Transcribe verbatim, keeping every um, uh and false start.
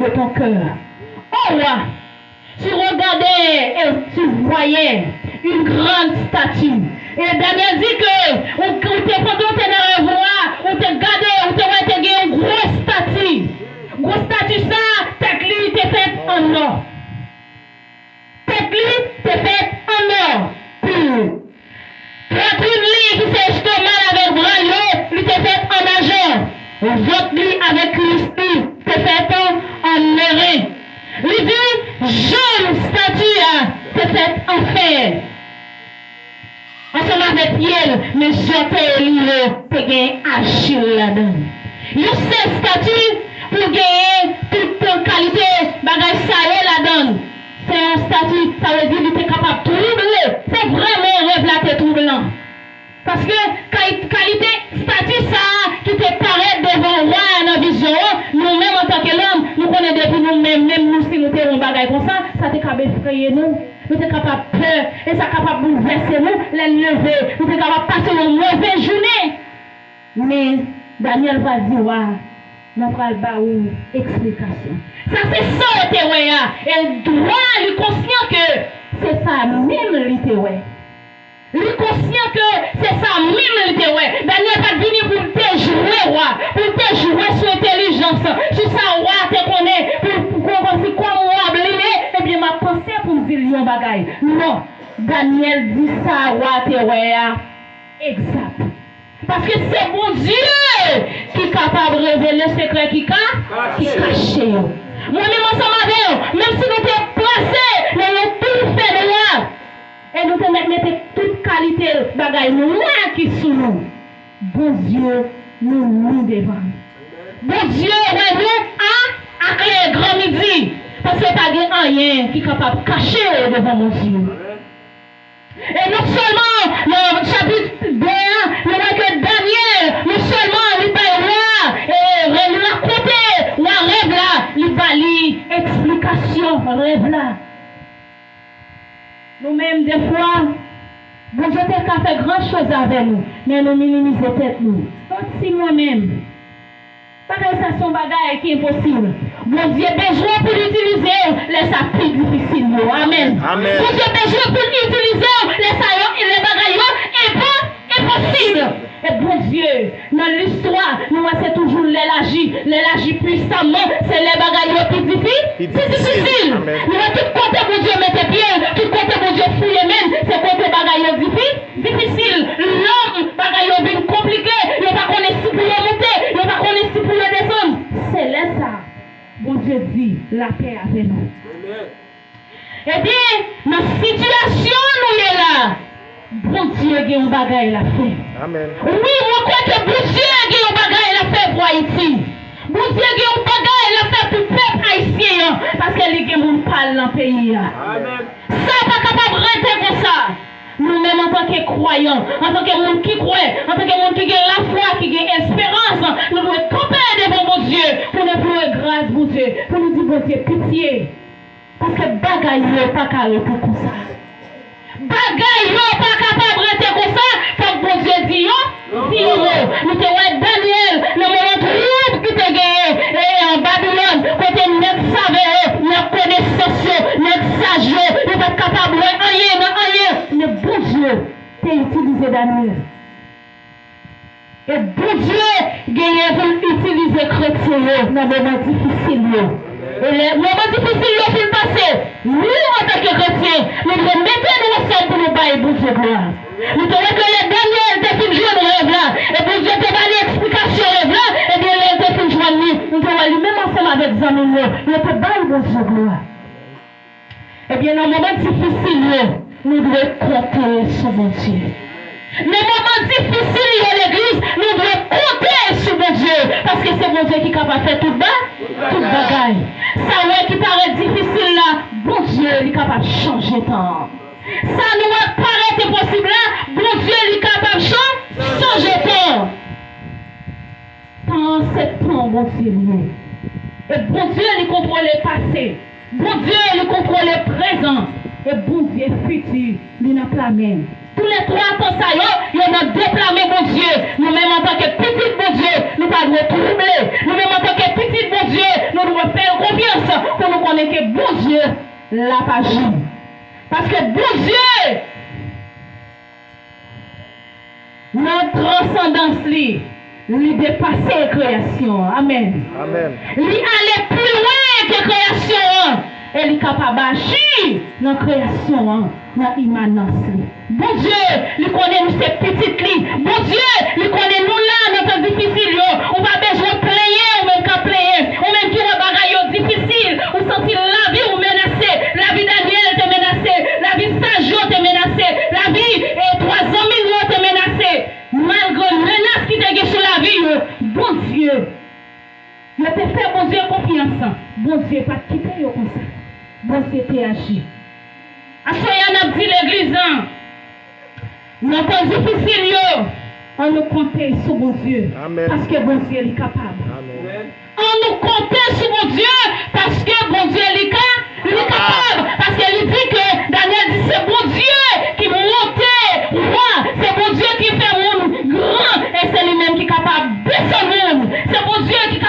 de ton cœur. Ô roi, tu regardais et tu voyais une grande statue. Et Daniel dit que ou, ou te, pandan ou te nan rèv ou a, ou te gade, ou te wè te gen yon gwo stati. Gwo stati sa, tèt li te fèt an nò. Tèt li te fèt an nò pur. Pwatrin li ki se estoma l avèk bra l yo, li te fèt an ajan. Vant li avèk kwis li te fèt an eren. Li di, janm stati a te fèt an fè. Ansanm avèk pye l, men zòtèy li yo te gen ajil ladan l. Yon sèl stati pou genyen tout kalite bagay sa yo ladan l. Se yon stati, sa vle di li te kapab twouble. Se vrèman rèv la te twoublan. Paske kay-, kalite stati sa a ki te parèt devan wa a nan vizyon an, nou menm antanke lòm, nou konnen depi nou menm, menm nou si nou te wè yon bagay konsa, sa te kab efreye nou. Nou te kapab pè, e sa kapab boulvèse nou lè n leve. Nou te kapab pase yon move jounen. Men, Danyèl pral di wa a, mwen pral ba ou eksplikasyon. Sa se sa w te wè a, e wa a li konsyan ke se sa menm li te wè. Li konsyan ke se sa menm li te wè. Danyèl pa t vini pou l te jwe wa, pou l te jwe sou entèlijans, sou sa wa a te konnen, pou, pou kòmsi kòm wa bliye, ebyen m ap panse pou m di l yon bagay. Non, Danyèl di sa wa a te wè a egzak. Paske se Bondye ki kapab revele sekrè ki ka, ki kache yo. Mwen menm ansanm avè w, menm si nou te plase nan yon tou fènwa, e nou te mèt mete tout kalite bagay nwa ki sou nou, Bondye nou ni devan l. Bondye wè nou a, aklè gran midi, paske pa gen anyen ki kapab kache devan Bondye. E non sèlman nan chapit de a, nou wè ke Danyèl, non sèlman li bay wa a, e, li rakonte wa a rèv la, li ba li eksplikasyon rèv la. Nou menm, defwa, Bondye te ka fè gran choz avè nou, men nou minimize tèt nou. Tanti mwen menm. Bagay sa se yon bagay ki enposib. Bondye bezwen pou l itilize w lè sa pi difisil yo. Amèn. Amèn. Bondye bezwen pou l itilize w lè sa yo, lè bagay yo enpo-, enposib. E Bondye, nan listwa, nou wè se toujou lè l aji. Lè l aji pwisaman, se lè bagay yo pi difi-, pi difisil. Amèn. Nou wè tout kote Bondye mete pye l, tout kote Bondye fouye men l, se kote bagay yo difi-, difisil. Lòm, bagay yo vin konplike, yo pa konnen si pou yo moute, yo pa konnen si pou yo desann. Se lè sa a, Bondye di, lapè avè nou. Ebyen, nan sitiyasyon nou ye la, Bondye gen yon bagay l ap fè. Amèn. Wi, mwen kwè ke Bondye gen yon bagay l ap fè pou Ayiti. Bondye gen yon bagay l ap fè pou pèp ayisyen an, paske li gen moun pa l nan peyi a. Amèn. Sa pa kapab rete konsa. Nou menm antanke kwayan, antanke moun ki kwè, antanke moun ki gen lafwa, ki gen esperans, nou dwe kanpe devan Bondye pou n enplore gras Bondye, pou nou di Bondye pitye. Paske bagay yo pa ka rete konsa. Bagay yo pa kapab rete konsa. Fòk Bondye di yo, di yo. Nou te wè Danyèl nan moman twoub ki te genyen, e, an Babilòn, kote nèg save yo, nèg konesans yo, nèg saj yo, yo pa t kapab wè anyen nan anyen. Men Bondye te itilize Danyèl. E Bondye genyen pou l itilize kretyen yo nan moman difisil yo. E lè moman difisil yo fin pase, nou, antanke kretyen, nou dwe mete nou ansanm pou nou bay Bondye glwa. Nou te wè ke lè Danyèl te fin jwenn rèv la, e Bondye te ba li eksplikasyon rèv la, ebyen, lè l te fin jwenn li, nou te wè li menm ansanm avèk zanmi l yo, yo te bay Bondye glwa. Ebyen, nan moman difisil yo, nou dwe konte sou Bondye. Nan moman difisil yo, legliz, nou dwe konte sou Bondye, paske se Bondye ki kapab fè tout ba-, tout bagay. Sa w wè ki parèt difisil la, Bondye, li kapab chanje tan an. Sa nou wè k parèt enposib la, Bondye, li kapab chan-, chanje tan an. Tan an se tan Bondye li ye. E Bondye li kontwole pase. Bondye li kontwole prezan. E Bondye fiti li nan pla men l. Tou lè twa tan sa yo, yo nan depla men Bondye. Nou menm antanke pitit Bondye, nou pa dwe twouble. Nou menm antanke pitit Bondye, nou dwe fè l konfyans pou nou konnen ke Bondye l ap aji. Paske Bondye, nan transandans li, li depase kreyasyon an. Amèn. Amèn. Li ale pi lwen ke kreyasyon an. E li kapab aji nan kreyasyon an, nan imanans li. Bondye, li konnen nou se pitit li. Bondye, li konnen nou la nan tan difisil yo. Ou pa bezwen plenyen, ou menm k ap plenyen. Ou menm ki wè bagay yo difisil. Ou santi lavi ou menase. Lavi Danyèl te menase. Lavi saj yo te menase. Lavi, eh, twa zanmi l yo te menase. Malgre menas ki te gen sou lavi yo, Bondye, yo te fè Bondye konfyans. Bondye pa t kite yo konsa. Bondye te aji. Aswè a n ap di legliz lan, nan tan difisil yo, ann nou konte sou Bondye. Amèn. Paske Bondye li kapab. Amèn. Ann nou konte sou Bondye, paske